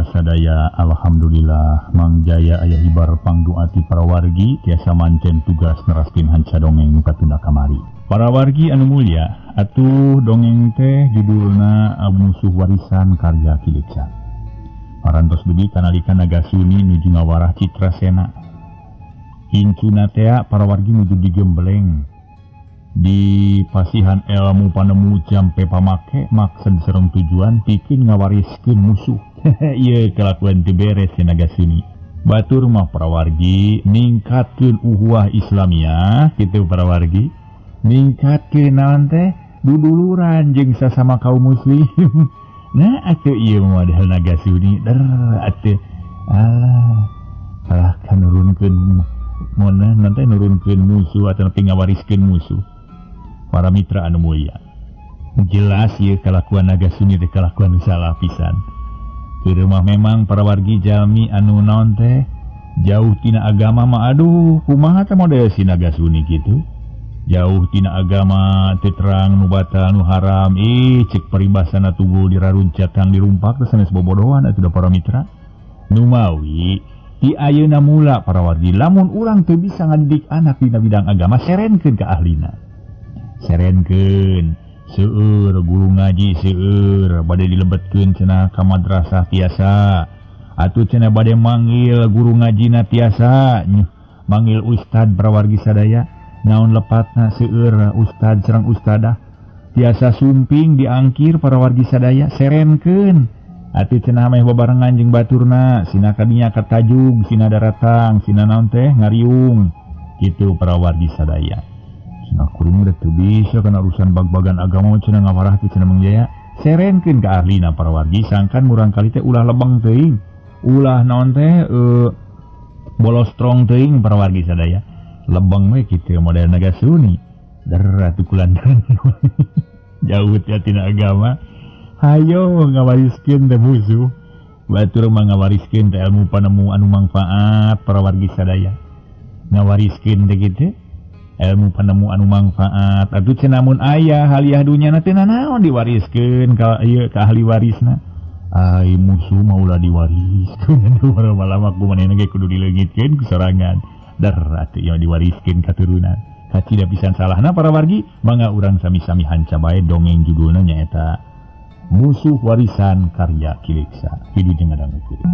Mitra sadaya, alhamdulillah Mang Jaya aya hibar pangduati para wargi tiasa mancen tugas neraskeun hanca dongeng nu katunda kamari. Para wargi anu mulia, atuh dongeng teh judulna Musuh Warisan karya Ki Leksa. Parantos dugi kanalika Nagasuni nuju ngawarah Citrasena. Incuna tea para wargi nuju digembleng di pasihan ilmu panemu jampe pamake maksud sereng tujuan pikeun ngawariskeun musuh. Ieu kelakuan teu beres si Nagasuni. Batur mah para wargi ningkatkeun uhuah Islamiyah kitu para wargi. Ningkatkeun naon teh duduluran jeung sasama kaum muslim. Nah atuh ieu model Nagasuni der atuh alah kalah nurunkeun mona nanti nurunkeun musuh atau nepi ngawariskeun musuh. Para mitra anu mulia, jelas ieu kalakuan Nagasuni teh kalakuan salah pisan. Di rumah memang para wargi jalmi anu naon teh jauh tina agama mah aduh kumaha teh model si Nagasuni kitu. Jauh tina agama teu terang nu batal nu haram, ih cek paribasana tunggu diraruncatan dirumpak teh sanes bobodohan atuh da para mitra. Numawi di ayeuna mula para wargi lamun urang teu bisa ngadidik anak dina bidang agama serenkeun ka ahlina. Serenkeun seueur guru ngaji seueur bade dilebetkeun cenah ka madrasah tiasa atuh cenah bade manggil guru ngajina tiasa manggil ustad para wargi sadaya naon lepatna seueur ustad sareng ustadah tiasa sumping diangkir para wargi sadaya serenkeun atuh cenah meh babarengan jeung baturna sina kadinya katajug sina daratang sina naon teh ngariung kitu para wargi sadaya. Nah, kuring udah teu bisa kana urusan bag-bagan agama cenah ngawarah teh cenah Mang Jaya. Serenkeun ka ahlina para wargi sangkan murang kali teh ulah lebeng teuing. Ulah naon teh bolos strong teuing para wargi sadaya. Lebeng we kitu model Nagasuni. Der atuh kulandan. Jauh tia tina agama. Hayo ngawariskeun teh musuh. Batur mah ngawariskeun teh ilmu panemu anu mangfaat para wargi sadaya. Ngawariskeun teh kitu ilmu panemu anu mangfaat atuh cenah mun aya haliah dunyana teh nanaon diwariskeun ka ieu ka ahli warisna. Ai musuh mah ulah diwariskeun lama-lama ku manehna ge kudu dileungitkeun ku sorangan. Der atuh ieu diwariskeun katurunan. Kacida pisan salahna para wargi, mangga urang sami-sami hanca bae dongeng judulna nyaeta Musuh Warisan karya Ki Leksa. Hidup jeung ngadangukeun.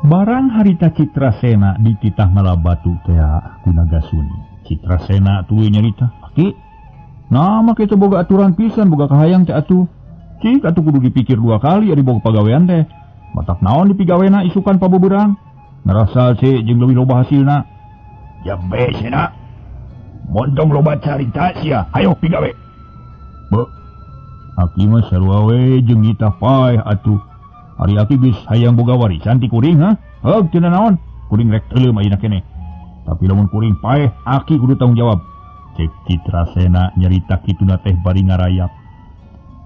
Barang harita Citrasena dititah malabatu tea ku Nagasuni. Citrasena tuluy nyarita, "Aki, nah mah kitu boga aturan pisan boga kahayang teh atuh. Cik atuh kudu dipikir dua kali ari boga pagawean teh. Matak naon dipigawena isukan pabuburang. Ngarasal cik jeung leuwih loba hasilna." "Jabe sena. Montong loba carita sia, hayo pigawe." "Be, aki mah sarua we jeung nitah paeh atuh. Ari aki geus hayang boga warisan ti kuring ha? Heug teu naon? Kuring rek teuleum ayeuna keneh. Tapi lamun kuring paeh, aki kudu tanggung jawab." Cek Citrasena nyarita kituna teh bari ngarayap.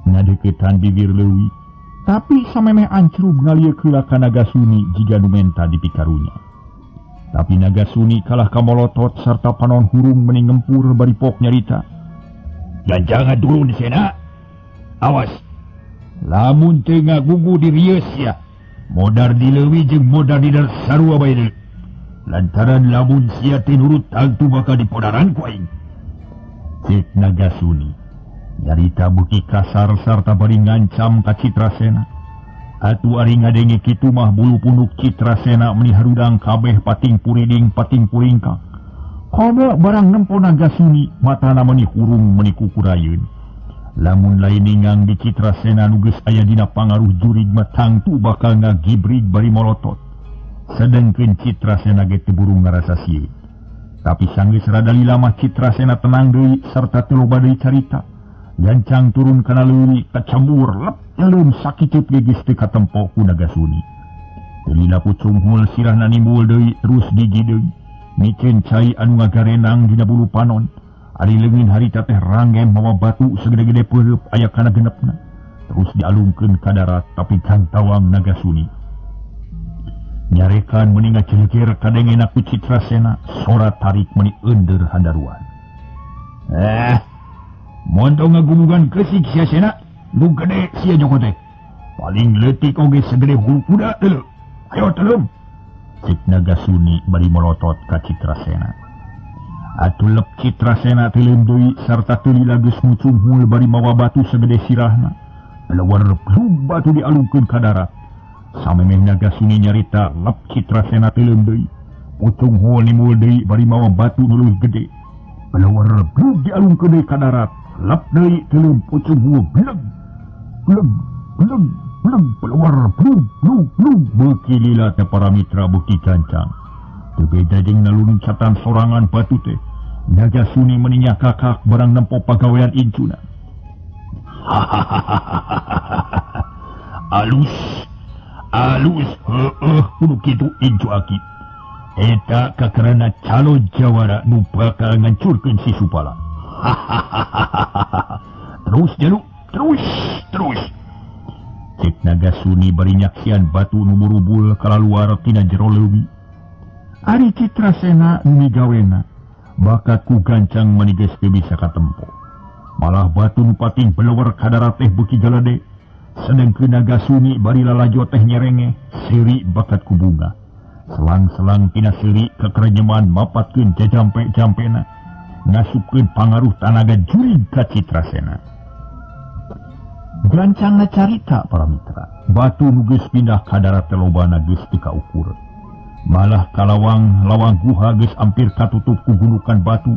Ngadeuketan bibir leuwi. Tapi samemeh ancrub ngalieuk heula ka Nagasuni jiga nu menta dipikarunya. Tapi Nagasuni kalah kamolotot sarta panon hurung meni ngempur bari pok nyarita. "Jangan turun Sena. Awas. Lamun teu ngagugu dirieus sia, modar dileuwi jeung modar didar sarua bae deui. Lantaran lamun sia teu nurut tangtu bakal dipodaran ku aing." Cek Nagasuni nyarita beuki kasar sarta bari ngancam ka Citrasena. Atuh ari ngadenge kitu mah bulu punuk Citrasena meni harudang kabeh pating puriding pating puringkang. Komo barang nempo Nagasuni matana meni hurung meni kukurayeun. Lamun lain ningang di Citrasena nu geus aya dina pangaruh jurig mah tangtu bakal ngagibrig bari molotot. Sedengkeun Citrasena ge teu burung ngarasa sieun. Tapi sanggeus rada lila mah Citrasena tenang deui sarta teu loba deui carita. Gancang turun kana leuwi kacambur lep elum sakitu ge geus teu katempo ku Nagasuni. Teu lila pucunghul sirahna nimbul deui terus gigi deui. Mikeun cai anu ngagarenang dina bulu panon. Ari leungin harita teh ranggem mawa batu segede-gede peureub aya kana genepna. Terus dialungkeun ka darat tapi gantawang Nagasuni. Nyarekan meni ngaceukir kadengena ku Citrasena, sora tarik meni eundeur handaruan. "Eh, montong ngagumugan kesik sia Sena. Nu gede sia joko teh. Paling leutik oge segede hulu kuda teu. Ayo teuleum. Cek Nagasuni bari molotot ka Citrasena. Atuh lep Citrasena teuleum deui sarta teu lila geus mucunghul bari mawa batu segede sirahna. Leuwar blug batu dialungkeun ka darat. Samemeh Nagasuni nyarita lep Citrasena teuleum deui. Mucunghul nimul deui bari mawa batu nu leuwih gede. Leuwar blug dialungkeun deui ka darat. Lep deui teuleum pucunghul bleg bleg bleg bleg keluar blug blug blug beuki lila teh para mitra beuki gancang. Teu beda jeung naluncatan sorangan batu teh. Nagasuni meninya kakak barang nempo pagawean incuna. Alus alus heueuh kudu kitu incu aki. Eta kakarana calon jawara nu bakal ngancurkeun si Supala. Terus jaluk, terus, terus. Cek Nagasuni bari nyaksian batu nu murubul kalaluar tina jero leuwi. Ari Citrasena nu migawena bakat ku gancang mani geus teu bisa katempo. Malah batu nu pating beleuwer ka darat teh beuki galede. Sedengkeun Nagasuni bari lalajo teh nyerenge, seuri bakat ku bunga. Selang-selang tina seuri kekerenyeman mapatkeun jajampe-jampena, ngasupkeun pangaruh tanaga jurig ka Citrasena. Gancangna carita para mitra, batu nu geus pindah ka darat teh lobana geus teu kaukur. Malah kalawang lawang guha geus ampir katutup ku gundukan batu.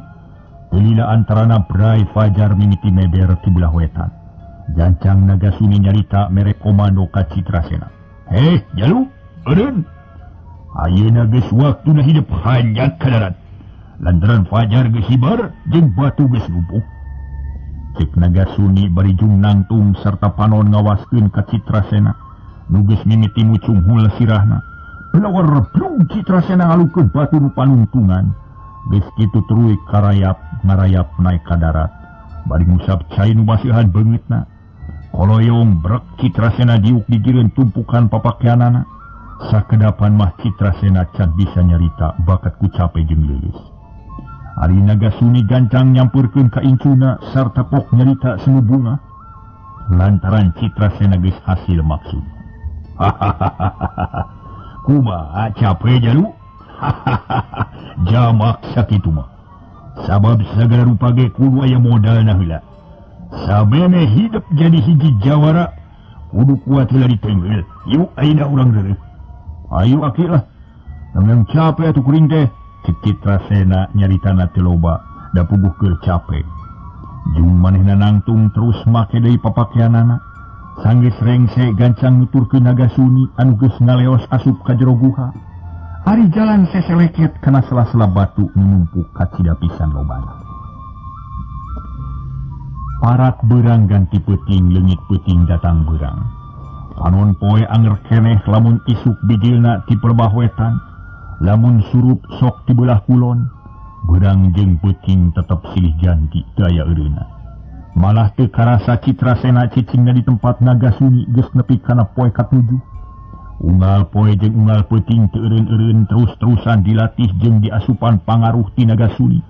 Lila antarana brai fajar mimiti meber ti belah wetan. Gancang Nagasuni nyarita mere komando ka Citrasena. Heh, jalu, eureun. Ayeuna geus waktuna hidup hanjat ka darat. Lantaran fajar geus hibar jeung batu geus lumpuh. Cek Nagasuni bari jung nangtung sarta panon ngawaskeun ka Citrasena. Nu geus mimiti mucunghul sirahna. Pelawar blung Citrasena ngalukeun batu nu panungtungan. Geus kitu tuluy karayap ngarayap naik ka darat. Bari ngusap cai nu basihan beungeutna. Koloyong brek Citrasena diuk digireun tumpukan papakeanana. Sakedapan mah Citrasena can bisa nyarita bakat ku cape jeung leuleus. Ari Nagasuni gancang nyampurkeun ka incuna sarta pok nyarita semu bunga. Lantaran Citrasena geus hasil maksud. Kumaha cape jalu? Jamak sakitu mah. Sabab sagala rupa ge kudu aya modalna heula. Samemeh hidup jadi hiji jawara kudu kuat heula ditenggel. Yuk ayeuna urang reureuh. Ayo aki lah. Nang capek atuh kuring teh. Cek Citrasena nyaritana teu loba da puguh keur capek. Jeung manehna nangtung terus make deui papakeanana. Sanggeus rengse gancang nuturkeun Nagasuni anu geus ngaleos asup ka jero guha. Ari jalan seseleket kana sela-sela batu nu numpuk kacida pisan lobana. Parak beurang ganti peuting leungit peuting datang beurang. Panon poe anger keneh lamun isuk bijilna ti perbah wetan, lamun surup sok ti belah kulon. Beurang jeung peuting tetep silih ganti teu aya eureuna. Malah teu karasa Citrasena cicingna di tempat Nagasuni geus nepi kana poe katujuh. Unggal poe jeung unggal peuting teu eureun-eureun terus-terusan dilatih jeung diasupan pangaruh ti Nagasuni.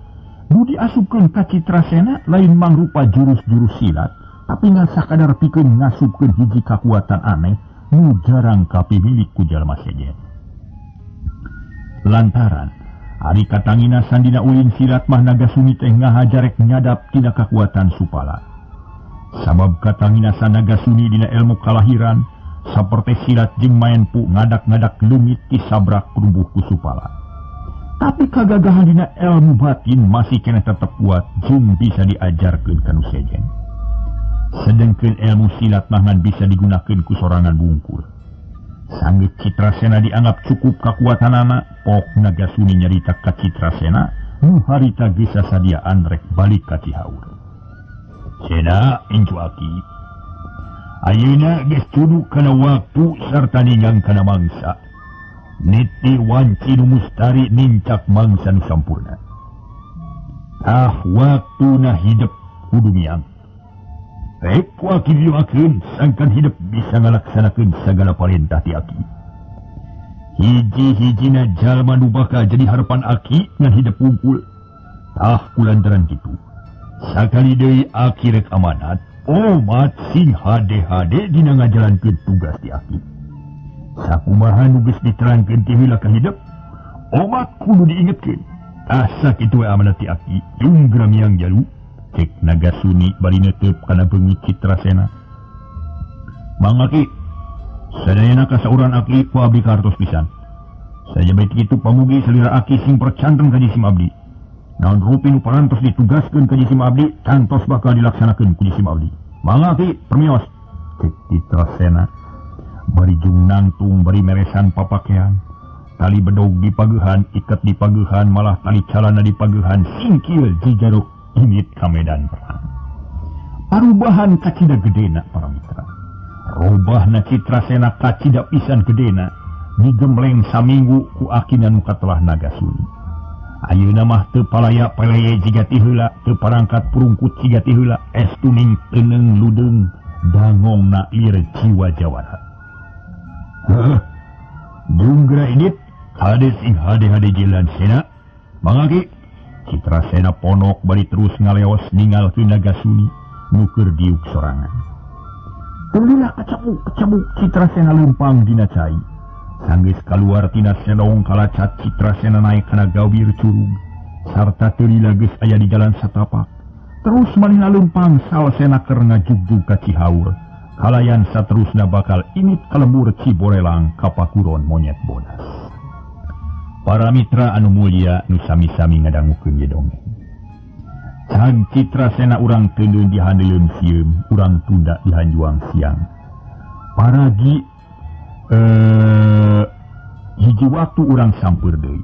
Nu diasupkeun ka Citrasena lain mangrupa jurus-jurus silat, tapi ngan sakadar pikeun ngasupkeun hiji kakuatan aneh nu jarang kapimilik ku jalma sejen. Lantaran ari katangina sandina ulin silat mah Nagasuni teh ngahajarek nyadap tina kakuatan Supala. Sabab katangina Nagasuni dina ilmu kalahiran saperti silat jeung maenpu ngadak-ngadak leungit tisabrak rubuh ku Supala. Tapi kagagahan dina ilmu batin masih keneh tetep kuat jeung bisa diajarkeun ka nu sejen. Sedengkeun ilmu silat mah ngan bisa digunakeun ku sorangan bungkul. Sanggeus Citrasena dianggap cukup kakuatanana, pok Nagasuni nyarita ka Citrasena nu harita geus sasadiaan rek balik ka Cihaur. Sena incu aki, ayeuna geus tuduk kana waktu sarta ninggang kana mangsa. Niti wanci nu mustari nincak mangsa nu sampurna. Tah waktuna hidep kudu miang. Rek ku aki didoakeun sangkan hidep bisa ngalaksanakeun sagala parentah ti aki. Hiji-hijina jalma nu bakal jadi harapan aki ngan hidep wungkul. Tah kulantaran kitu. Sakali deui aki rek amanat Omat sing hade-hade dina ngajalankeun tugas ti aki. Sakumaha nu geus diterangkeun ti heula ka hidep, omat kudu diingetkeun. Asa kitu we amanat ti aki, jung gramiang jalu. Cek Nagasuni bari neuteup kana beungit Citrasena. Mang aki, sadayana kasauran aki ku abdi kartos pisan. Saja bae kitu pamugi salira aki sing percanten ka jisim abdi. Naon rupi nu parantos ditugaskeun ka jisim abdi, tantos bakal dilaksanakeun ku jisim abdi. Mangga ki, permios. Cek Citrasena bari jung nangtung bari meresan papakean. Tali bedog dipagehan, iket dipagehan, malah tali calana dipagehan, singkil jijaruk indit ka medan perang. Parubahan kacida gedena para mitra. Robahna Citrasena kacida pisan gedena, digembleng saminggu ku akina nu katelah Nagasuni. Ayeuna mah teu palaya paleye jiga ti heula, teu parangkat purungkut jiga ti heula, estuning teuneng ludeung dangongna lir jiwa jawara. Heuh. Junggra indit hade sing hade-hade jalan sena. Mangga ki. Citrasena ponok bari terus ngaleos ninggalkeun Nagasuni nu keur diuk sorangan. Teu kecebuk-kecebuk Citrasena leumpang dina cai. Sanggeus kaluar tina sedong kalacat Citrasena naik kana gawir curug sarta teu lila geus aya di jalan satapak. Terus manehna leumpang salsena keur ngajugjug ka Cihaur. Kalayan saterusna bakal init ka lembur Ciborelang ka pakuron monyet bodas. Para mitra anu mulia nu sami-sami ngadangukeun ieu dongeng. Cag Citrasena urang teuneun di handeuleun sieum, urang tunda di hanjuang siang. Paragi hiji waktu urang sampeur deui.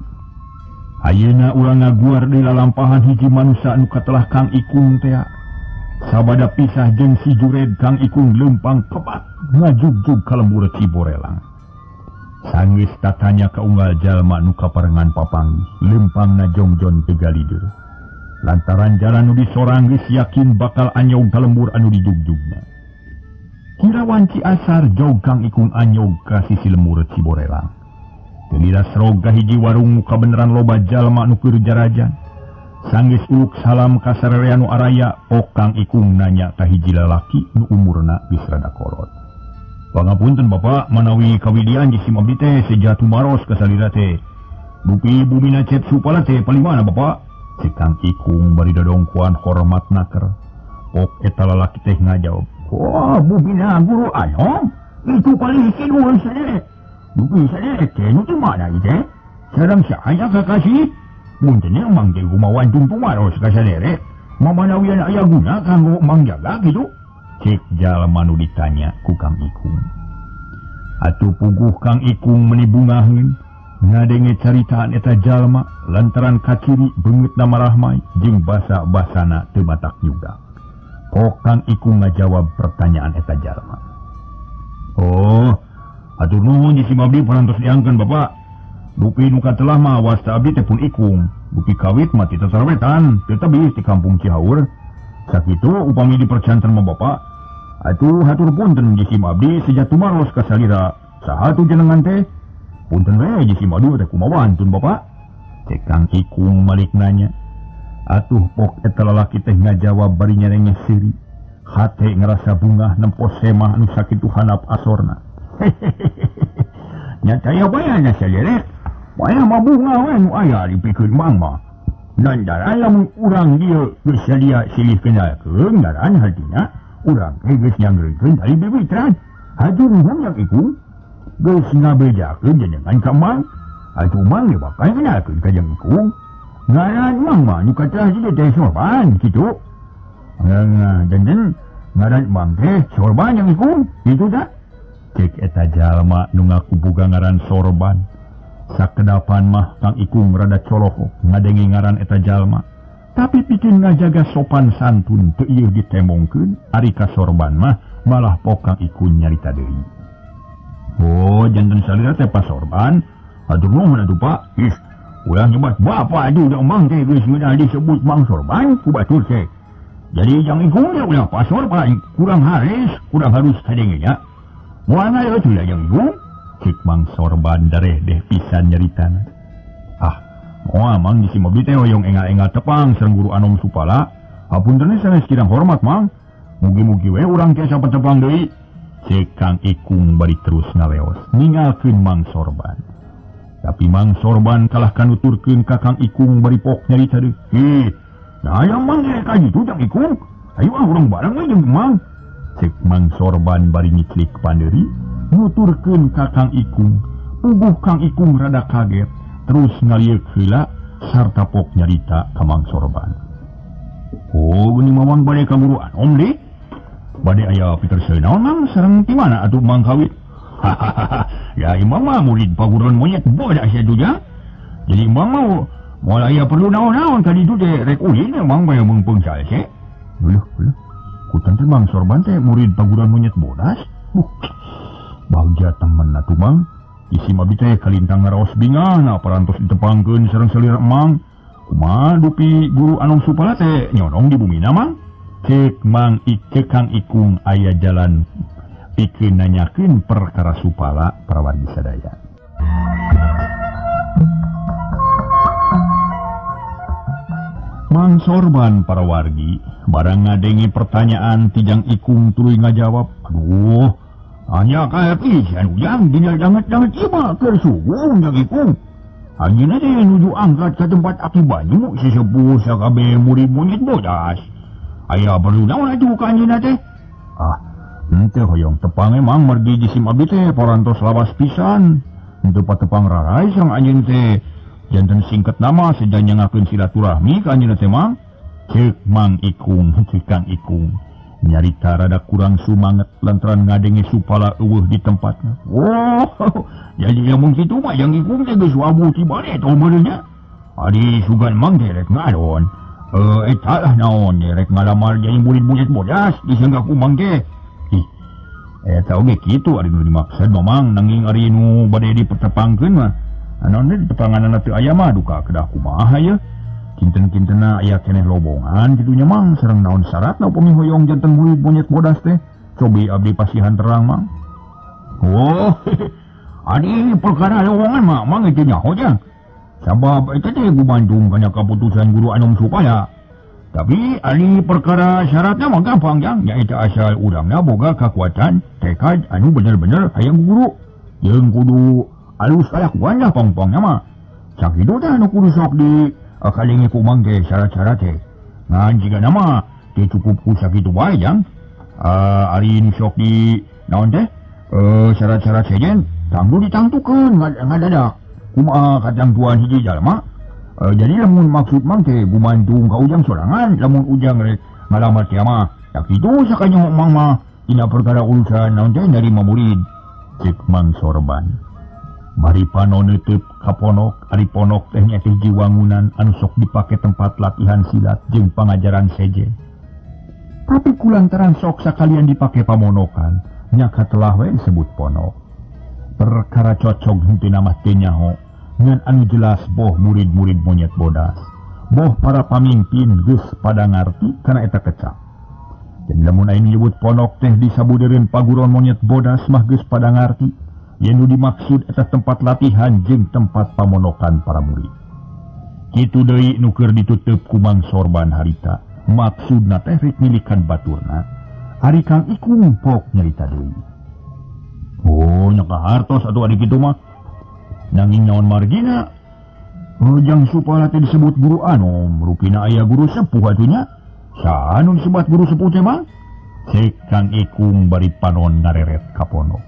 Ayeuna urang ngaguar deui lalampahan hiji manusa anu katelah Kang Ikung tea. Sabada pisah jeung si Jured, Kang Ikung leumpang kebat ngajugjug ka lembur Ciborelang. Sanggeus tatanya ka unggal jalma nu kaparengan papanggih, leumpangna jongjon teu galideur. Lantaran jalan nu disorang geus yakin bakal anyog ka lembur anu dijugjugna. Kira wanci asar jog Kang Ikung anyog ka sisi lembur Ciborelang. Teu lila srog ka hiji warung nu kabeneran loba jalma nu keur jarajan. Sanggeus uluk salam ka sarerea nu araya, pok Kang Ikung nanya ka hiji lalaki nu umurna geus rada kolot. Pangapunten Bapak, manawi kawidian jisim abdi teh seja tumaros ka salira teh. Dupi bumina cep supala teh paling mana Bapak? Cek Kang Ikung bari dodongkuan hormat naker. Pok eta lalaki teh ngajawab, "Wah, bumina guru anom, itu paling kidul sadere. Dupi sadere teh nu di mana ieu teh? Sareng saha kakasih? Punten emang teh kumaha wantun tumaros ka sadere. Mamanawian aya guna kanggo mang jaga kitu." Cek jalma nu ditanya ku Kang Ikung. Atuh puguh Kang Ikung meuni bungaheun ngadenge caritaan eta jalma lantaran kaciri beungeutna marahmai jeung basa-basana teu batak juga. Kok Kang Ikung ngajawab pertanyaan eta jalma. Oh, atur nuhun jisim abdi parantos diangkeun Bapak. Dupi nu katelah mah wasta abdi teh pun Ikung. Dupi kawit mah ti tatarewetan, teu tebih ti kampung Cihaur. Sakitu upami dipercanten mah Bapak. Atuh hatur punten jisim abdi seja tumaros ka salira. Saha tuh jenengan teh? Punten we jisim abdi teh kumaha wantun Bapak? Cek Kang Ikung malik nanya. Atuh pok eta lalaki teh ngajawab bari nyerengeh seuri. Hate ngerasa bungah nempo semah anu sakitu handap asorna. Nya taya bae nya salerek. Bae mah bunga we nu aya dipikeun mang mah. Lantaran lamun urang dieu geus sadia silih kenalkeun ngaran hartina urang teh geus nyangreunkeun tali bibitran. Hatur nuhun Yang Ikung. Geus ngabejakeun jenengan ka Mang. Atuh Mang ge bakal kenalkeun ka Yang Ikung. Ngaran Mang mah nu katelah di teh Sorban kitu. Janten ngaran Mang teh Sorban Yang Ikung kitu tah. Cek eta jalma nu ngaku boga ngaran Sorban. Sakedapan mah Kang Ikung rada coloho ngadenge ngaran eta jalma. Tapi pikeun ngajaga sopan santun teu ieu ditemongkeun ari ka Sorban mah malah pok Kang Ikung nyarita deui. Oh, janten salira teh Pa Sorban. Aduh nuhun atuh Pak. Ih, ulah nyebat bapak aduh da Mang teh geus ngeunah disebut Mang Sorban ku batur teh. Jadi Yang Ikung teh ulah Pa Sorban, kurang haris, kurang harus kadenge nya. Moal ngayo atuh Yang Ikung. Cek Mang Sorban dareh deh pisan nyaritana. Ah, moal Mang di simabdi teh hoyong engal-engal tepang sareng guru Anom Supala. Hapunten sanes kirang hormat Mang. Mugi-mugi we urang tiasa patepang deui. Ceuk Kang Ikung bari terus ngaleos ninggalkeun Mang Sorban. Tapi Mang Sorban kalah kanuturkeun ka Kang Ikung bari pok nyarita deui. Heh, nah aya Mang rek ka ditu Kang Ikung. Ayo ah urang bareng we jeung Mang. Ceuk Mang Sorban bari nyiclik pandeuri nuturkeun ka Kang Ikung. Puguh Kang Ikung rada kaget terus ngalieuk heula sarta pok nyarita ka Mang Sorban. Oh, geuning Mamang bade ka guru Anom deui. Bade aya piterseuh naon Mang sareng ti mana atuh Mang kawit? Ya imang mah murid paguruan monyet bodas atuh jang. Jadi imang mah moal aya perlu naon-naon ka ditu teh rek ulin Mang bae meungpeung salse. Leuh, leuh. Kutan teh Mang Sorban teh murid paguruan monyet bodas. Bagja temen atuh Mang. Isi mabi teh kalintang ngaraos bingah na parantos ditepangkeun sareng salira Mang. Kumaha dupi guru Anom Supala teh nyonong di bumina Mang? Ceuk Mang Ike Kang Ikung aya jalan pikeun nanyakeun perkara Supala parawargi sadaya. Mang Sorban parawargi barang ngadenge pertanyaan ti Jang Ikung tuluy ngajawab. Aduh, hanya kayak pisan ujang dina danget-danget ieu mah keur suguh Jang Ikung. Anjeunna teh nuju angkat ka tempat aki banyu sesepuh sakabeh murid monyet bodas. Aya perlu naon atuh ka anjeunna teh? Ah, henteu hoyong tepang emang margi jisim abdi teh parantos lawas pisan. Henteu patepang rarai sareng anjeun teh. Janten singket nama seja nyangakeun silaturahmi ka anjeunna teh Mang. Ceuk Mang Ikung, ceuk Kang Ikung. Nyarita rada kurang sumanget lantaran ngadenge Supala eueuh di tempatna. Oh, jadi lamun kitu mah Jang Ikung teh geus wabuh ti bade teh meureun nya. Ari sugan Mang teh rek ngadon. Eta lah naon rek ngalamar jadi murid monyet bodas disangka ku Mang teh. Ih, eta oge kitu ari nu dimaksud mah Mang nanging ari nu bade dipertepangkeun mah. Naon teh ditepanganna teu aya mah duka kedah kumaha ye. Kinten-kintena aya keneh lobongan kitu nya Mang sareng naon syaratna upami hoyong janten murid monyet bodas teh. Cobi abdi pasihan terang Mang. Oh, adi perkara lowongan mah Mang itu nyaho jang. Sabab eta teh gumantung kana kaputusan guru Anom Supala. Tapi ari perkara syaratna mah gampang jang, nyaeta asal urangna boga kakuatan tekad anu bener-bener hayang guru. Jeung kudu alus kalakuan lah pang-pangna mah. Sakitu teh anu kudu sok di kalingi ku Mang teh syarat-syarat teh. Ngan jigana mah teu cukup ku sakitu bae jang. Ari nu sok di naon teh? Syarat-syarat sejen tangtu ditangtukeun ngadadak. Kumaha katangtuan hiji jalma. Jadi lamun maksud Mang teh gumantung ka ujang sorangan lamun ujang rek ngalamar teh mah. Tak kitu sakanyo Mang mah dina perkara urusan naon teh narima murid. Ceuk Mang Sorban. Bari panon neuteub ka ponok, ari ponok teh nya hiji wangunan anu sok dipake tempat latihan silat jeung pangajaran sejen. Tapi kulantaran sok sakalian dipake pamonokan, nya katelah we disebut ponok. Perkara cocog henteu mah teu nyaho, ngan anu jelas boh murid-murid monyet bodas, boh para pamimpin geus pada ngarti kana eta kecap. Jadi lamun aya nyebut ponok teh disabudeureun paguron monyet bodas mah geus pada ngarti. Yen nu dimaksud eta tempat latihan jeung tempat pamonokan para murid. Kitu deui nu keur ditutup ku Mang Sorban harita. Maksudna teh rek milikan baturna. Ari Kang Ikung pok nyarita deui. Oh, nya kahartos atuh ari kitu mah. Nanging naon margina? Jang Supala teh disebut guru Anom, rupina aya guru sepuh atuh nya. Saha nu disebut guru sepuh teh Mang? Ceuk Kang Ikung bari panon ngareret ka ponok.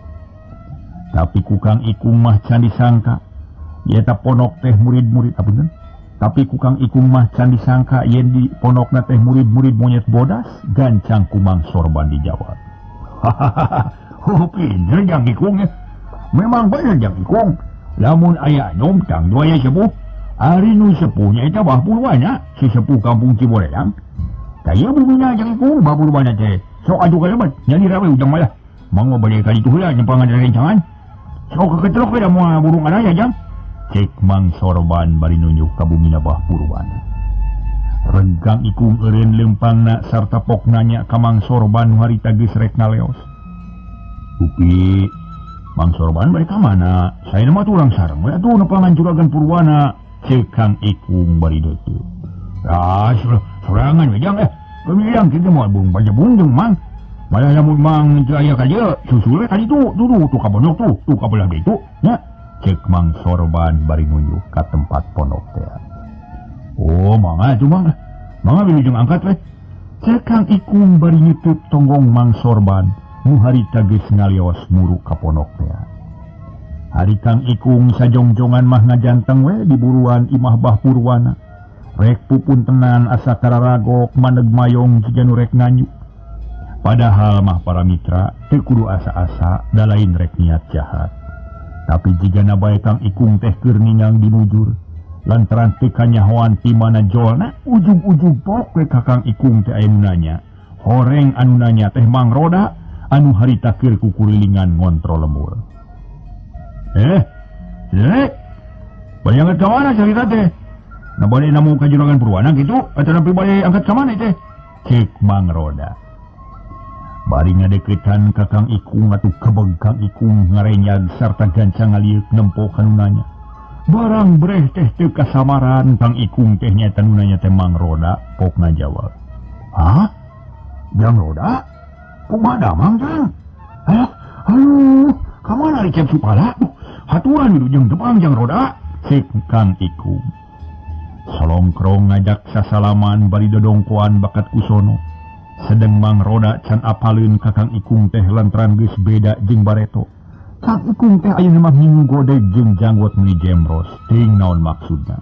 Tapi ku Kang Ikung mah can disangka eta ponok teh murid-murid apunten. Tapi ku Kang Ikung mah can disangka yen di ponokna teh murid-murid monyet bodas gancang ku Mang Sorban dijawab. Hahaha, oh pinter Jang Ikung ya. Memang bener Jang Ikung. Lamun aya anom tangtu aya sepuh. Ari nu sepuhnya eta Bah Purwana, si sepuh kampung Ciboleang. Tah ieu bumina Jang Ikung Bah Purwana teh. Sok atuh kalebat nyalira we ujang malah. Mang mah bade ka ditu heula nyempangan rencangan. Sok keketrok we da moal burung araya jang. Cek Mang Sorban bari nunjuk ka bumina Bah Purwana. Renggang Ikung eureun leumpangna sarta pok nanya ka Mang Sorban nu harita geus rek ngaleos. Dupi Mang Sorban bari ka mana? Saena mah urang sareng we atuh nepangan juragan Purwana. Ceuk Kang Ikung bari deuteup. Ah, sorangan we jang eh. Pemilihan kita mau bung baca bunjung mang. Malah lamun mang teu aya ka dieu, susul we ka ditu, tuh ka pondok tuh, tuh ka belah ditu, nya. Cek Mang Sorban bari nunjuk ka tempat pondok teh. Oh, mangga atuh mang. Mangga wilujeng angkat we. Cek Kang Ikung bari nyeuteut tonggong Mang Sorban, nu harita geus ngalios muru ka pondok teh. Ari Kang Ikung sajongjongan mah ngajanteng we di buruan imah Bah Purwana. Rek pupuntenan asa kararagok maneg mayong jiga nu rek nganyu. Padahal mah para mitra teu kudu asa-asa da lain rek niat jahat. Tapi jigana bae Kang Ikung teh keur ningang dimujur lantaran teu kanyahoan ti mana jolna ujug-ujug pok we ka Kang Ikung teh aya nu nanya. Horeng anu nanya teh Mang Roda anu harita keur kukurilingan ngontrol lembur. Dek, bade angkat ka mana carita teh? Nah bade namu ka Juragan Purwana kitu atau nepi bade angkat ka mana teh? Cek Mang Roda. Bari ngadeukeutan ka Kang Ikung atuh kebeg Kang Ikung ngarenyag sarta gancang ngaliuk nempo ka nu nanya. Barang breh teh teu kasamaran Kang Ikung teh nyaeta nu nanya teh Mang Roda pok ngajawab. Hah? Jang Roda? Kumaha damang Kang? Aduh, ka mana ari Cep Supala? Haturan wilujeng tepang Jang Roda. Cek Kang Ikung. Solongkrong ngajak sasalaman bari dodongkoan bakat kusono. Sedeng Mang Roda can apaleun ka Kang Ikung teh lantaran geus beda jeung bareto. Kang Ikung teh ayeuna mah ngingu godeg jeung janggot meuni jemros, teuing naon maksudna.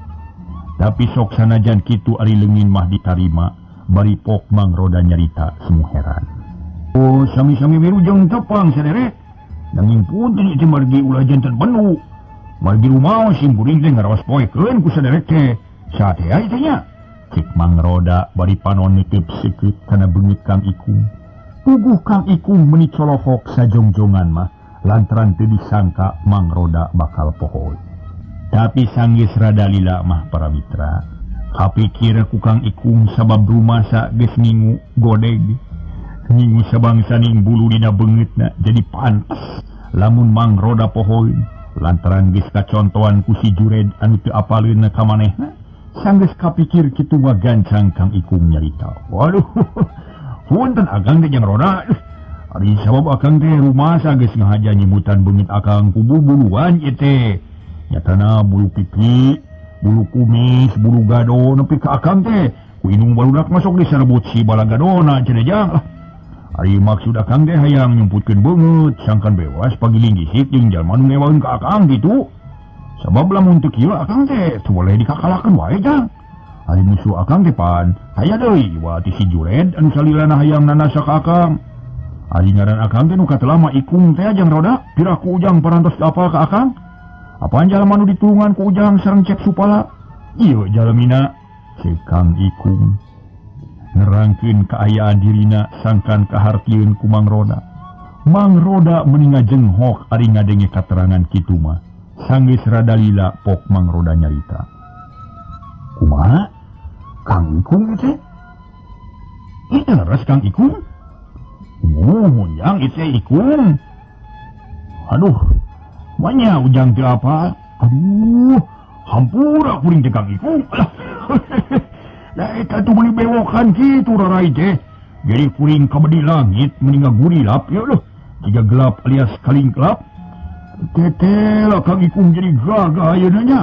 Tapi sok sanajan kitu ari leungin mah ditarima, bari pok Mang Roda nyarita semu heran. Oh, sami-sami wilujeng tepang saderek. Nanging punten ieu margi ulah janten benu. Margi rumaos simkuring teh ngaraos poekeun ku saderek teh. Satea ieu teh nya. Cek Mang Roda bari panon nitip seukeut kana beungit Kang Ikung. Puguh Kang Ikung meuni colohok sajongjongan mah lantaran teu disangka Mang Roda bakal poho. Tapi sanggeus rada lila mah para mitra. Kapikir ku Kang Ikung sabab rumasa geus ngingu godeg. Ngingu sabangsaning bulu dina beungeutna jadi pantes lamun Mang Roda pohoeun lantaran geus kacontohan ku si Jured anu teu apaleun ka manehna. Sanggeus kapikir kitu mah gancang Kang Ikung nyarita. Waduh, punten akang teh Jang Roda. Ari sabab akang teh rumasa geus ngahaja nyimutan beungit akang ku bubuluan ieu teh. Nyatana bulu pipi, bulu kumis, bulu gado nepi ka akang teh. Ku indung barudak masuk diserebut si balagadona cenah Jang. Ari maksud akang teh hayang nyumputkeun beungeut sangkan bewas pagiling gisik jeung jalma nu ngewaeun ka akang kitu. Sabab lamun teu kieu akang teh teu boleh dikakalakeun wae Jang. Ari musuh akang teh pan aya deui iwa ti si Jured anu salilana hayang nanasa ka akang. Ari ngaran akang teh nu katelah mah Ikung teh Jang Roda, piraku Ujang parantos apal ka akang. Apaan jalma nu ditulungan ku Ujang sareng Cep Supala? Ieu jalemina ceuk Kang Ikung. Nerangkeun kaayaan dirina sangkan kahartieun ku Mang Roda. Mang Roda meuni ngajenghok ari ngadenge katerangan kitu mah. Sanggeus rada lila pok Mang Roda nyarita. Kumaha? Kang Ikung ieu teh? Ieu leres Kang Ikung? Muhun Jang ieu teh Ikung. Aduh, banyak Ujang teu apa? Aduh, hampura kuring teh Kang Ikung. Da eta tuh meuni bewokan kitu rarai teh. Jadi kuring kabedi langit meuni ngagurilap ieu leuh. Jiga gelap alias kalingklap. Teteh lah Kang Ikung jadi gagah ayeuna nya.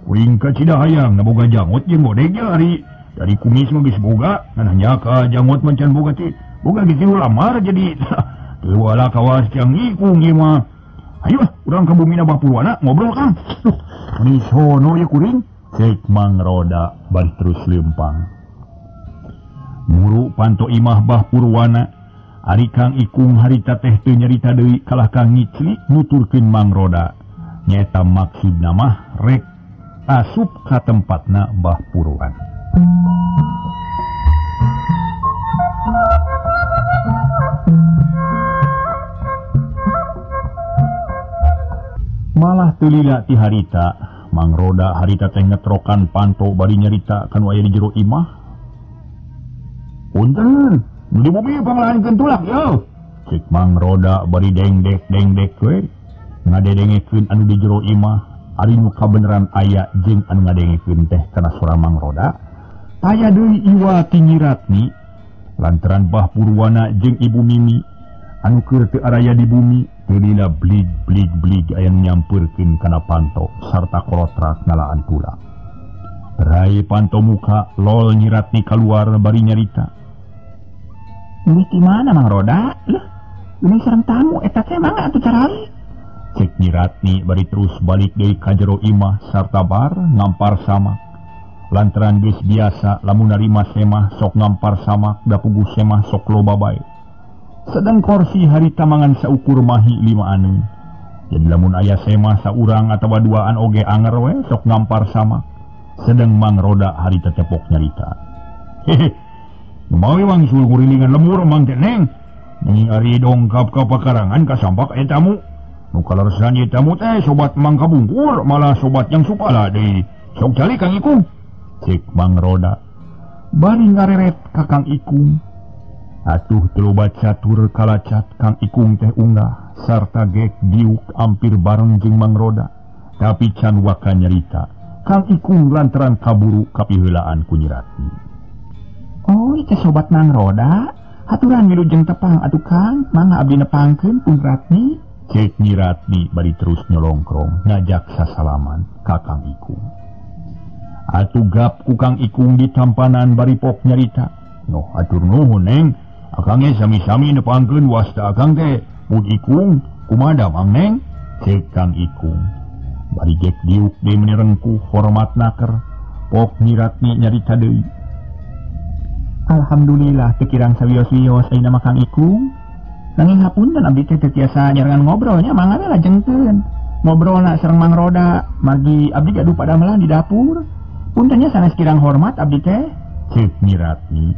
Kuring ka Cidahayang na boga jangot jeung godeg ari dari kumis mah geus boga ngan hanya ka jangot mah can boga teh. Boga geus lamar jadi teu wala kawas Kang Ikung ieu mah. Ayo urang ka bumina Bah Purwana ngobrol Kang. Duh, meuni sono ieu kuring. Cek Mang Roda bari terus leumpang. Muru panto imah Bah Purwana. Ari Kang Ikung harita teh teu nyarita deui kalah Kang Ngicli nuturkeun Mang Roda. Nyaeta maksudna mah rek asup ka tempatna Bah Purwana. Malah teu lila ti harita, Mang Roda harita teh ngetrokan panto bari nyarita kanu aya di jero imah. Punten, nu di bumi panglahankeun tulak yo. Cek Mang Roda bari dengdek-dengdek we ngadedengekeun anu di jero imah. Ari nu kabeneran aya jeung anu ngadengekeun teh kana sora Mang Roda. Taya deui iwa ti Nyi Ratni Lantaran Bah Purwana jeung Ibu Mimi anu keur teu araya di bumi teu lila blig blig blig aya nu nyampeurkeun kana panto sarta kolotrak ngalaan tulang. Rai panto muka lol Nyi Ratni kaluar bari nyarita. "Ini di mana Mang Roda? Leuh, ini sareng tamu eta teh mangga atuh caralik." Cek Nyi Ratni bari terus balik deui ka jero imah sarta bar ngampar samak. Lantaran geus biasa lamun narima semah sok ngampar samak da puguh semah sok loba bae. Sedang korsi harita mangan saukur mahi 5 aneun. Jadi lamun aya semah saurang atawa duaan oge anger we sok ngampar samak. Sedang Mang Roda harita tepok nyarita. "Hehe, mawi wangsul kurilingan lemur Mang teh Neng. Nanging ari dongkap ka pakarangan kasampak aya tamu. Nu kaleresan ieu tamu teh sobat Mang kabungkur malah sobat yang supala deui. Sok calik Kang Ikung." Cek Mang Roda bari ngareret ka Kang Ikung. Atuh teu loba catur kalacat Kang Ikung teh unggah sarta gek diuk ampir bareng jeung Mang Roda. Tapi can waka nyarita Kang Ikung lantaran kaburu kapiheulaan ku Nyi Ratni. "Oh, ieu sobat Mang Roda, haturan wilujeng tepang atuh Kang, mangga abdi nepangkeun pun Ratni." Cek Nyi Ratni bari terus nyolongkrong ngajak sasalaman ka Kang Ikung. Atuh gap ku Kang Ikung ditampanan bari pok nyarita. "Noh, atur nuhun Neng, akang ge sami-sami nepangkeun wasta akang teh Pun Ikung, kumaha damang Neng?" Cek Kang Ikung. Bari gek diuk deui meuni rengkuh hormat naker. Pok Nyi Ratni nyarita deui. "Alhamdulillah teu kirang sawios-wios ayeuna mah Kang Ikung. Nanging hapunten abdi teh teu tiasa nyarengan ngobrolnya mangga we lajengkeun. Ngobrolna sareng Mang Roda, margi abdi gaduh padamelan di dapur. Puntennya sanes kirang hormat abdi teh." Cek Nyi Ratni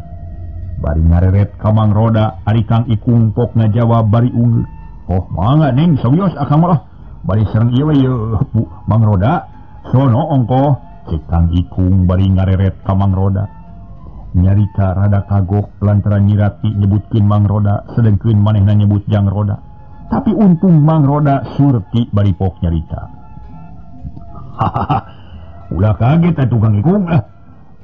bari ngareret ka Mang Roda. Ari Kang Ikung pok ngajawab bari unggul. "Oh mangga Neng, sawios akang mah bari sareng ieu we yeuh Bu Mang Roda. Sono ongkoh." Cek Kang Ikung bari ngareret ka Mang Roda. Nyarita rada kagok lantaran Nyi Ratni nyebutkeun Mang Roda sedengkeun manehna nyebut Jang Roda. Tapi untung Mang Roda surti bari pok nyarita. "Hahaha, ulah kaget atuh Kang Ikung lah.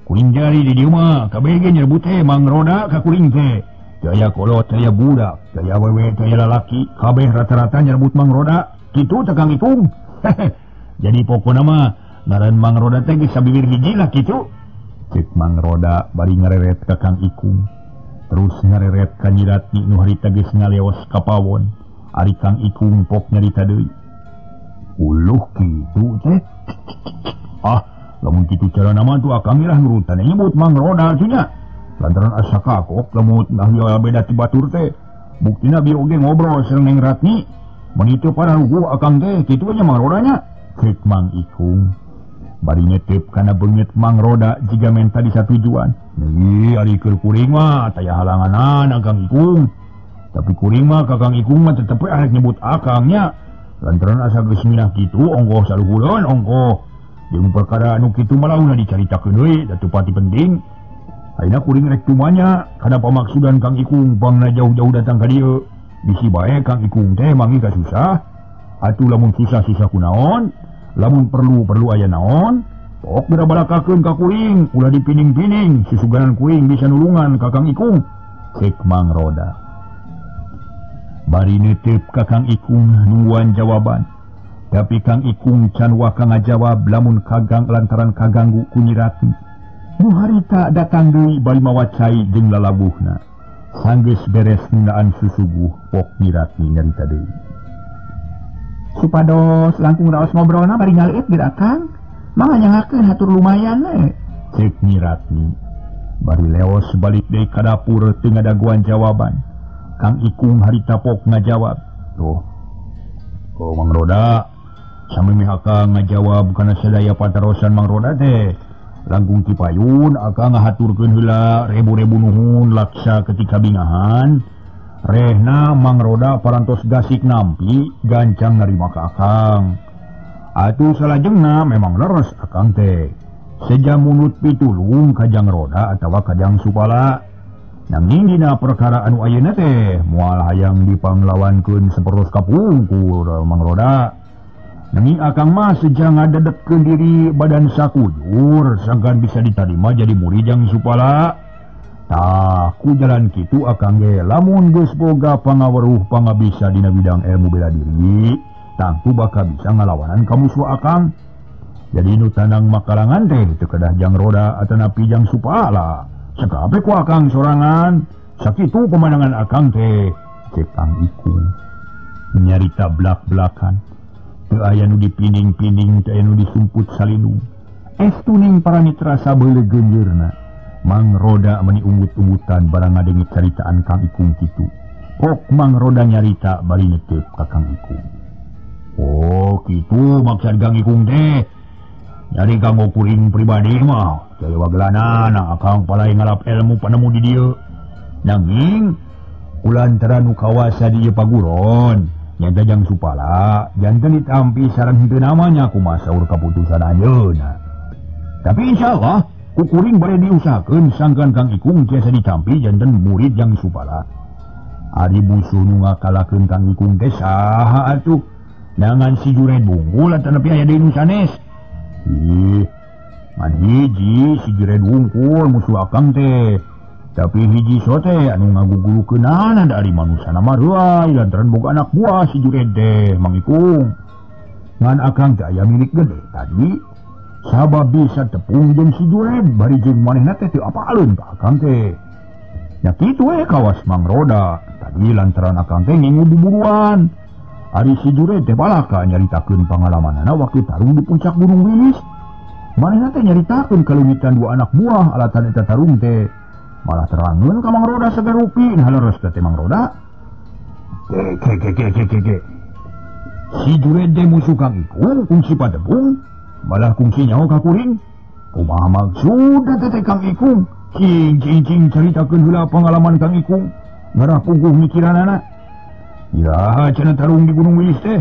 Kuring jari di dieu mah kabeh ge nyebut teh Mang Roda ka kuring teh. Daya kolot, daya budak, daya wewe, daya lalaki, kabeh rata-rata nyebut Mang Roda. Kitu teh Kang Ikung." "Jadi pokona mah ngaran Mang Roda teh geus sabibir hiji lah kitu." Cek Mang Roda bari ngareret ka Kang Ikung. Terus ngareret ka Nyi Ratni nu harita geus ngaleos ka pawon. Ari Kang Ikung pok nyarita deui. "Uluh kitu teh. Ah, lamun kitu carana mah tuh akang irah nurutan nyebut Mang Roda atuh nya. Lantaran asa kagok lamun nah beda ti batur teh. Buktina bieu oge ngobrol sareng Neng Ratni. Mun teu pararuguh akang teh kitu nya Mang Roda nya." Cek Mang Ikung bari ngetep kana beungeut Mang Roda jiga menta disatujuan. "Ih, ari keur kuring mah taya halanganan Kang Ikung. Tapi kuring mah ka Kang Ikung mah tetep we arek nyebut akang nya. Lantaran asa geus minah kitu ongkoh saluhureun ongkoh. Jeung perkara anu kitu mah launa dicaritakeun deui da teu pati penting. Ayeuna kuring rek tumanya kana pamaksudan Kang Ikung pangna jauh-jauh datang ka dieu. Bisi bae Kang Ikung teh manggih ka susah. Atuh lamun susah-susah kunaon? Lamun perlu-perlu aya naon? Pok geura balakakeun ka kuring, ulah dipining-pining, susuganan kuring bisa nulungan ka Kang Ikung." Cek Mang Roda. Bari neuteup ka Kang Ikung nungguan jawaban. Tapi Kang Ikung can waka ngajawab lamun kagang lantaran kaganggu ku Nyi Ratni. Nu harita datang deui bari mawa cai jeung lalabuhna. Sanggeus beres ngeunaan susuguh pok Nyi Ratni nyarita deui. "Supados langkung raos ngobrolna bari ngaleuit geura Kang. Mangga nyangakeun hatur lumayan we." Cek Nyi Ratni bari leos balik deui ka dapur teu ngadaguan jawaban. Kang Ikung harita pok ngajawab. "Tuh, oh Mang Roda, samemeh akang ngajawab kana sadaya patarosan Mang Roda teh. Langkung ti payun akang ngahaturkeun heula rebu-rebu nuhun laksa ketika bingahan. Rehna Mang Roda parantos gasik nampi gancang narima ka akang. Atuh salajengna memang leres akang teh. Seja munut pitulung kajang Roda atawa kajang Supala. Nanging dina perkara anu ayeuna teh moal hayang dipanglawankeun sapertos kapungkur Mang Roda. Nanging akang mah seja ngadedepkeun diri badan sakujur sangkan bisa ditarima jadi murid jang Supala. Tah ku jalan kitu akang ge lamun geus boga pangaweruh pangabisa dina bidang ilmu bela diri, tangtu bakal bisa ngalawanan ka musuh akang. Jadi nu tanang makalangan teh teu kedah jang roda atanapi jang supala. Sakabe ku akang sorangan. Sakitu pemandangan akang teh. Cek Kang Ikung nyarita blak-blakan. Teu aya nu dipining-pining, teu aya nu disumput salindung. Estuning para mitra sabeuleuh genjeurna. Mang Roda meni ungut-ungutan barang ngadenge caritaan Kang Ikung kitu. Pok Mang Roda nyarita bari netep ka Kang Ikung. Oh, kitu maksud Kang Ikung teh. Jadi kanggo kuring pribadi mah jaya wagelanana akang palai ngalap ilmu panemu di dieu. Nanging kulantaran nu kawasa di ieu paguron nyata jang supala janten ditampi sareng henteu namanya kumaha saur kaputusan anjeunna. Tapi insyaallah ku kuring bade diusahakeun sangkan Kang Ikung tiasa ditampi janten murid jang supala. Ari musuh nu ngakalakeun Kang Ikung teh saha atuh? Nangan si Jured bungkul atanapi aya deui nu sanes? Ih, man hiji si Jured wungkul musuh akang teh. Tapi hiji sote anu ngagugulukeunana dari manusia nama ruai lantaran boga anak buah si Jured teh Mang Ikung. Ngan akang teh aya milik gede tadi sabab bisa tepung jeung si Jured bari jeung manehna teh teu apaleun ka akang teh. Nya kitu we kawas Mang Roda tadi lantaran akang teh ngingu buburuan. Ari si Jured teh balaka nyaritakeun pangalamanana waktu tarung di puncak Gunung Wilis. Manehna teh nyaritakeun kalungitan dua anak buah alatan eta tarung teh. Malah terangeun ka Mang Roda sagarupi nah leres teh Mang Roda. Ke ke ke ke ke ke. Si Jured teh musuh Kang Ikung kungsi padebung, malah kungsi nyaho ka kuring. Kumaha maksud teh Kang Ikung? Cing cing cing caritakeun heula pangalaman Kang Ikung. Ngarah puguh mikiranana. Iraha cenah tarung di Gunung Wilis teh.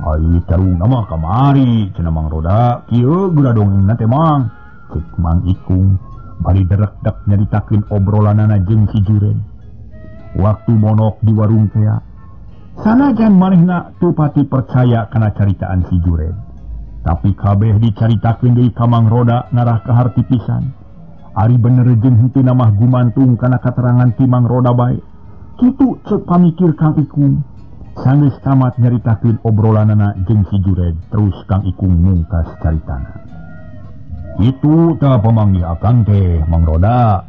Ai tarung nama kamari cenah Mang Roda kieu geura dongengna teh Mang. Cek Mang Ikung bari derekdak nyaritakeun obrolanana jeung si Jured. Waktu monok di warung tea, sanajan manehna teu pati percaya kana caritaan si Jured. Tapi kabeh dicaritakeun deui ka Mang Roda ngarah kaharti pisan. Ari bener jeung henteu mah gumantung kana katerangan ti Mang Roda bae. Kitu cek pamikir Kang Ikung. Sanggeus tamat nyaritakeun obrolanana jeung si Jured, terus Kang Ikung mungkas caritana. Itu tah pamanggih akang teh Mang Roda.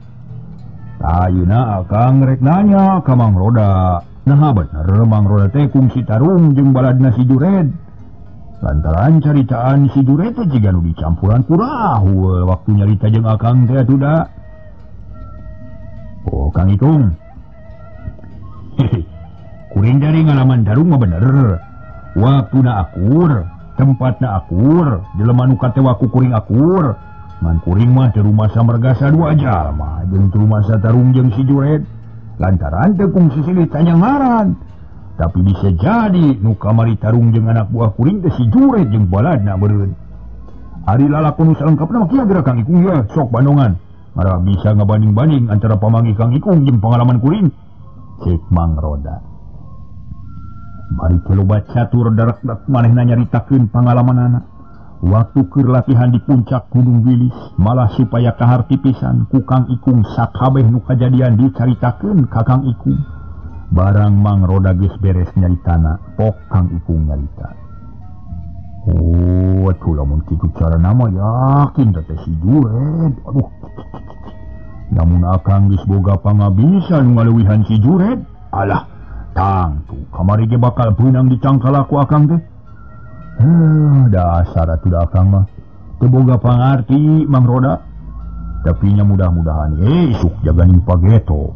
Ayeuna akang rek nanya ka Mang Roda. Nah bener Mang Roda teh kungsi tarung jeung baladna si Jured. Lantaran caritaan si Jured teh jiga nu dicampuran kurahu waktu nyarita jeung akang teh atuh da. Oh Kang Ikung. Kuring dari ngalaman tarung mah bener. Waktuna akur, tempatna akur, jelema nu katewa ku kuring akur. Ngan kuring mah teu rumasa mergasa dua jalma jeung teu rumasa tarung jeung si Jured. Lantaran teu kungsi silih tanya ngaran. Tapi bisa jadi nu kamari tarung jeung anak buah kuring teh si Jured jeung baladna beureun. Ari lalakon nu salengkapna mah kieu geura Kang Ikung ye, sok bandongan. Ngarah bisa ngabanding-banding antara pamanggih Kang Ikung jeung pangalaman kuring. Cek Mang Roda. Bari loba catur darak-dak manehna nyaritakeun pangalamanana. Waktu keur latihan di puncak Gunung Wilis, malah supaya kaharti pisan ku Kang Ikung sakabeh nu kajadian dicaritakeun ka Kang Ikung. Barang Mang Roda geus beres nyaritana, pok Kang Ikung nyarita. Oh, atuh lamun kitu carana mah yakin teh si Jured. Aduh. Namun akang geus boga pangabisa nu ngaleuwihan si Jured. Alah, tangtu kamari ge bakal beunang dicangkala ku akang teh. Dasar atuh da akang mah teu boga pangarti Mang Roda. Tapi nya mudah-mudahan isuk jaganing pageto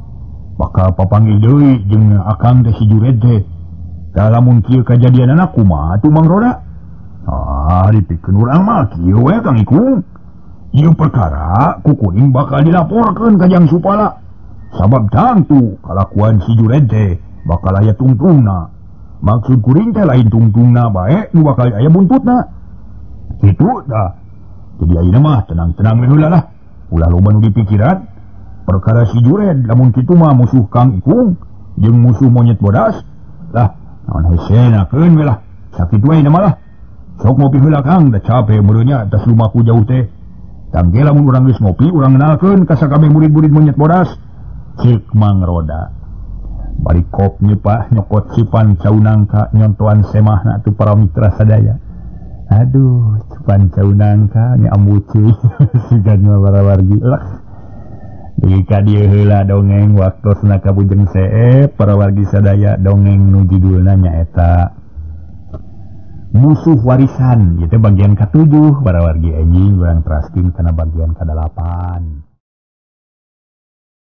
bakal papanggih deui jeung akang teh si Jured teh. Da lamun kieu kajadianana kumaha atuh Mang Roda? Ah, dipikeun urang mah kieu we Kang Ikung. Ieu perkara ku kuring bakal dilaporkeun ka Jang Supala. Sabab tangtu kalakuan si Jured teh bakal aya tungtungna. Maksud kuring teh lain tungtungna bae nu bakal aya buntutna. Kitu tah. Jadi ayeuna mah tenang-tenang we heula lah. Ulah loba nu dipikiran. Perkara si Jured lamun kitu mah musuh Kang Ikung jeung musuh monyet bodas. Lah, naon hesenakeun we lah. Sakitu we mah lah. Sok ngopi heula Kang, da capek meureunnya tas lumaku jauh teh. Tangge lamun urang geus ngopi urang kenalkeun ka sakabeh murid-murid monyet bodas. Ceuk Mang Roda. Bari kop nyepah nyokot sipan cau nangka nyontoan semahna atuh para mitra sadaya. Aduh, sipan cau nangka nya ambu cuy sigana para wargi lah. Dugi ka dieu heula dongeng waktosna ka Bujeng Seep para wargi sadaya dongeng nu judulna nyaeta Musuh Warisan, ieu teh bagian ka-7 para wargi enjing urang teraskeun kana bagian ka-8.